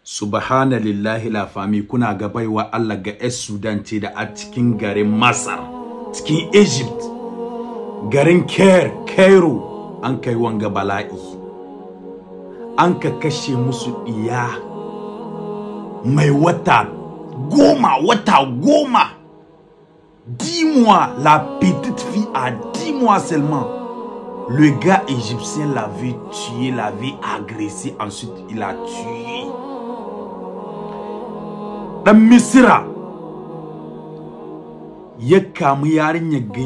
Subhanallahi la fami kuna ga baiwa Allah ga 'yan Sudan ce da a cikin garin Masar, cikin Egypt, garin Cairo an kai wanga bala'i. An ka kashe musu iya mai wata goma, wata goma. 10 mois, la petite fille a 10 mois seulement. Le gars égyptien l'avait tué, l'avait agressé, ensuite il a tué. Dan Misira ya kamu yarinya ga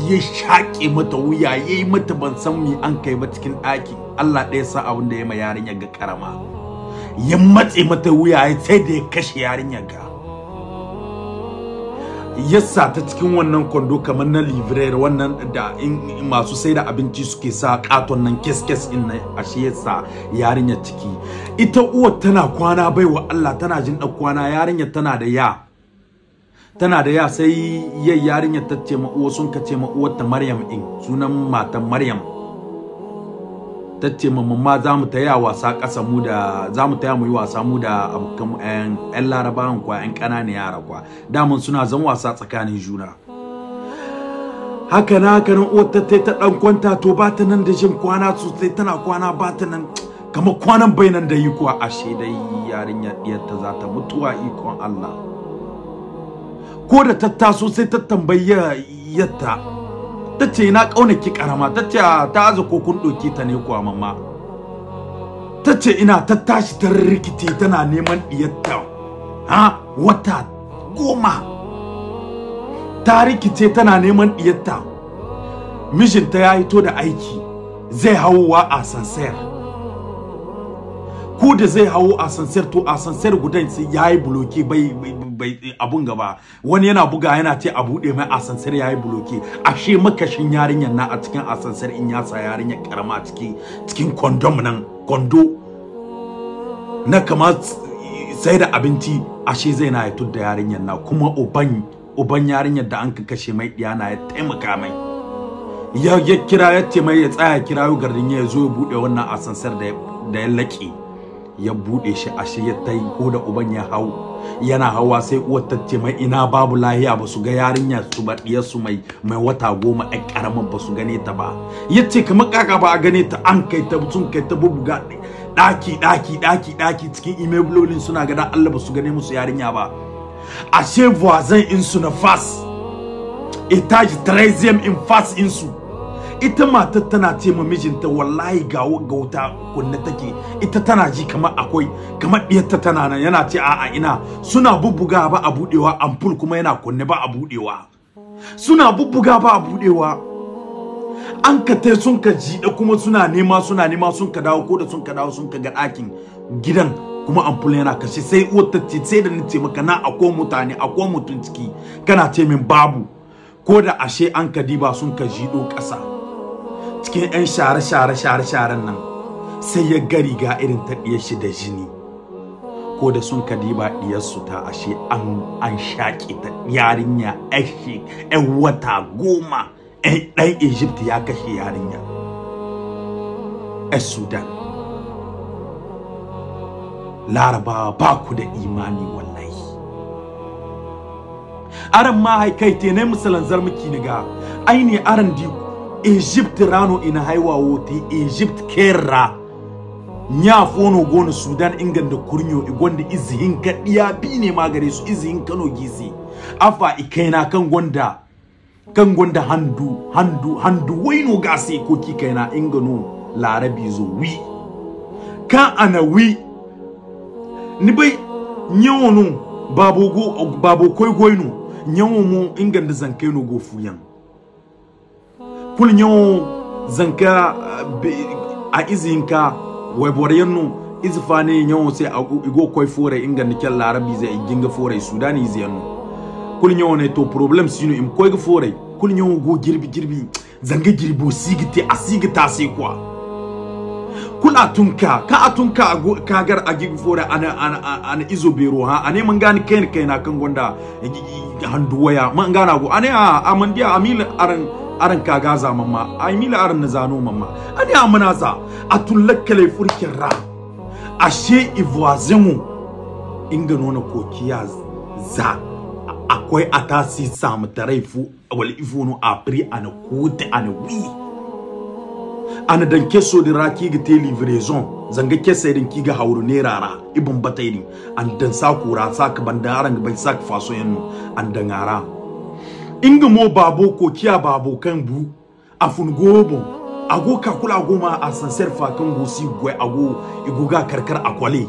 ya shaƙe mata wuya, yayi mata ban san me an kai ba cikin ɗaki. Allah ɗaya sa abin da ya ma yarinya ga karama. Ya matse mata wuya sai da ya kashe yarinya ga. Ya sa ta cikin wannan kwando kamar na livrer wannan da masu sai da abinci suke sa katon nan kes-kes in nan, ashe ya sa yarinya ciki. Ita uwar tana kwana baiwa Allah, tana jin dan kwana, yarinya tana da ya. Tana da ya sai yayin yarinya ta ce ma uwa, sun ka ce ma uwar ta Maryam in sunan matan Maryam. Ta ce ma mamma za mu taya wasa ƙasa mu da za mu taya mu yi wasa mu da abokan ƴan Larabawan kwa ƴan ƙananan yara kwa daman suna zan wasa tsakanin juna. Haka na haka nan uwar ta ta dan kwanta, to ba ta nan da jin kwana sosai, tana kwana ba ta nan kamar kwanan bai nan da yi kuwa, ashe dai yarinya diyar ta za ta mutuwa ikon Allah. Ko da ta taso sai ta tambayi yatta, ta ce na ki karama, ta ce ta aza ko kun ɗauke ta ne kuwa mamma. Ta ce ina ta tashi ta rikice tana neman diyarta, ha wata 10 ta rikice tana neman diyarta. Mijinta ya hito da aiki zai hawowa a sansayar, ko da zai hawo a sansayar to a sansayar gudan sai yayi bloke bai abun gaba, wani yana buga yana ce a bude mai asansar yayi bloke, ashe makashin yarinyar na a cikin asansar in ya sa yarinyar karama ciki cikin condom nan, kondo na kama sai da abinci, ashe zai na ya tudda yarinyar na. Kuma uban yarinyar da an ka kashe mai diya na ya taimaka mai, ya kira ya ce mai ya tsaya kirayo garin ya zo ya bude wannan asansar da ya laƙe, ya bude shi, ashe ya tai ko da uban ya hau yana hawa sai uwar ta ce mai ina babu lahiya, ba su ga yarinya su ba diyar su mai wata 10 ɗan karamar ba su gane ta ba. Yace kamar kaka ba a gane ta, an kai ta sun kai ta bubuga daki daki daki daki cikin imeblolin suna ga dan Allah ba su gane musu yarinya ba. Ashe voisin in su na fas etage 13e in fas in su, ita matar tana ce ma mijinta wallahi ga wuta kunne take, ita tana ji kamar akwai kamar diyarta tana nan, yana ce a'a ina, suna bubbuga ba a budewa, ampul kuma yana kunne ba a budewa, suna bubbuga ba a budewa. An ka tai sun ka ji da kuma suna nema suna nema sun ka dawo, ko da sun ka dawo sun ka ga ɗakin gidan kuma ampul yana kashe. Sai uwar ta ce sai da nace maka na akwai mutane akwai mutun ciki, kana ce min babu. Ko da ashe an ka diba sun ka jido ƙasa cikin 'yan share-share-share-sharen nan, sai ya ga riga irin ta ɗiyar shi da jini. Ko da sun ka diba ɗiyarsu ta ashe an shaƙe ta yarinya 'yan wata 10, ɗan Egypt ya kashe yarinya 'yan Sudan. Larabawa ba ku da imani wallahi. Aran ma haikai te ne misalan zarmiki ni ga aini aran di Egypt rano ina haiwa wote Egypt kerra nya fono gono Sudan inganda kurnyo igonda izihin ka diya bi ne magare su izihin kano gisi afa ikaina kan gonda handu handu handu waino gase ko ki kaina ingano larabi zo wi kan ana wi ni bai nyono babo go babo koi goino nyawo mu inganda zankaino go fuyan kul nyawo zanka a izinka waiboryanno izfane nyawo sai igo koi fore inganda kel larabi zai ginga fore sudani ziyanno kul nyawo ne to problem sino im koi go fore kul nyawo go girbi girbi zanga girbo sigite asigita sai kwa kul atunka ka atunka kagar agigi fore ana ana ana izobero ha ane man gani kain kaina kan gonda handuwaya man gana go ane a amandiya amil aran aran kaga mamma ai mila aran na zano mamma ani amana za atullakkale furkin ra Ashe ivoisin inga nuna kokiya za akwai atasi samu taraifu wal ifunu apri ana kote ana wi ana dan keso di raki ga te livraison zanga kesa din ki ga hauru ne rara ibun bataini an dan sa kura sa ka bandaran ga bai sa ka faso yanno an dan ara inga mo babo kokiya babo kan bu afun gobo ago ka kula goma a sansar fa kan gosi gwe ago iguga karkar akwale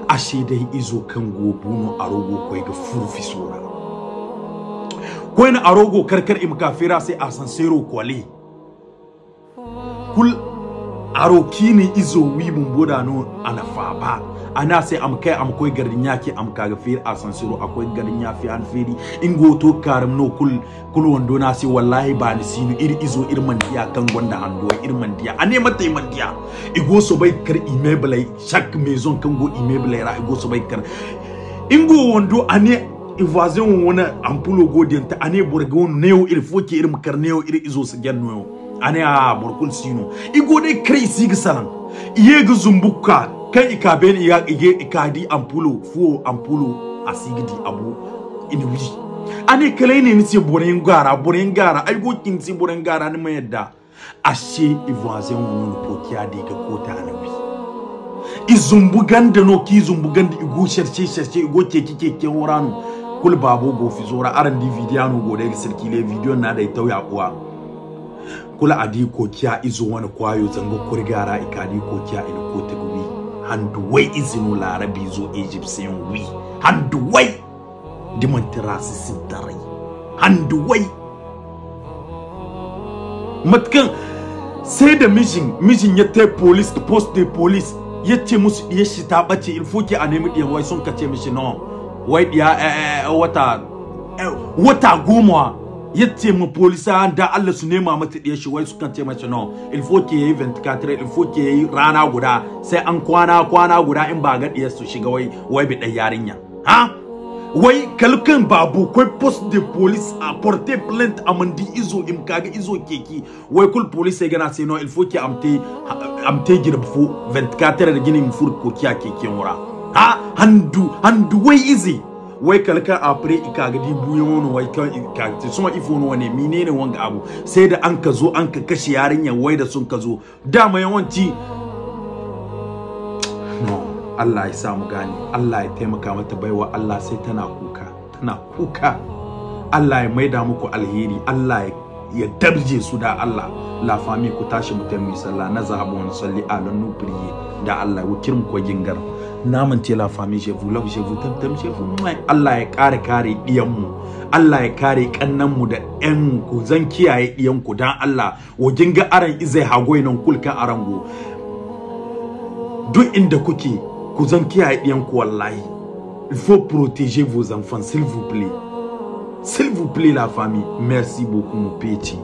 ashe dai izo kan gobuno arogo koi ga furfi sora koina arogo karkar imkafira sai a sansero kwale kul arokini izo wi bumboda no ana fa ba ana sai am kai am koi garin yaki am kaga fir a sansero akwai garin yafi an firi ingo to karam no kul kul wando na sai wallahi ba ni sinu iri izo ir mandiya kan gonda hando ir mandiya ane mata mandiya igo so bai kar immeuble chaque maison kan go immeuble ra igo so bai kar ingo wando ane voisin wona ampulo go denta ane borgo neo il faut que ir makar neo ir izo su genno ane a borkul sino igo dai crazy gisalan iyega zumbuka kan ikaben iya ige ikadi ampulo fuo ampulo asigidi abu inwi ane kale ne ni se boren gara ai go kin se boren gara ni mai yadda ashe voisin wona pokiya diga kota anawi izumbuganda no ki zumbuganda igo cherche igo keke keke worano kul babo go fizora aran di video no go da sirkile video na da tauya uwa kula adi kokiya izo wani kwayo zango kurgara ikadi kokiya ina ko ta gubi handu wai izinu larabi zo egyptian wi handu wai dimantirasi sintarai handu wai matkan sai da mijin ya tai police post de police ya ce musu diye shi ta bace il faut que a nemi diyan wai sun kace mishi no wai diya wata wata goma ya ce mu polisa da Allah su nema mata diye shi wai sukan ce mace no il faut que yayi 24 il faut que yayi rana guda sai an kwana guda in ba ga diye su shiga wai wai bi dan yarinya ha wai kalkan babu koi poste de police a porter plainte amandi izo im kaga izo keki wai kul police gana sai no il faut que amte girb fu 24 heures gini mfur ko kiya keki wora ha handu wai izi wai kalka apre ikaga di buyon wai ka ikaga so ifo no ne menene wanga abu sai da an ka zo an ka kashe yarinya wai da sun ka zo dama yawanci no Allah ya samu gani Allah ya taimaka mata baiwa Allah sai tana kuka Allah ya maida muku alheri Allah ya dabje su da Allah la fami ku tashi mu taimi sallah na zahabu wa salli ala nu priye da Allah wukir mu ko gingar namun ce la fami je vous love je vous tam je vous Allah ya kare diyan mu Allah ya kare kannan mu da ƴan ku zan kiyaye diyan ku dan Allah wo ginga aran izai hagoinan kulka arango duk inda kuke ku zan kiyaye diyan ku wallahi il faut protéger vos enfants s'il vous plaît la famille. Merci beaucoup mon petit.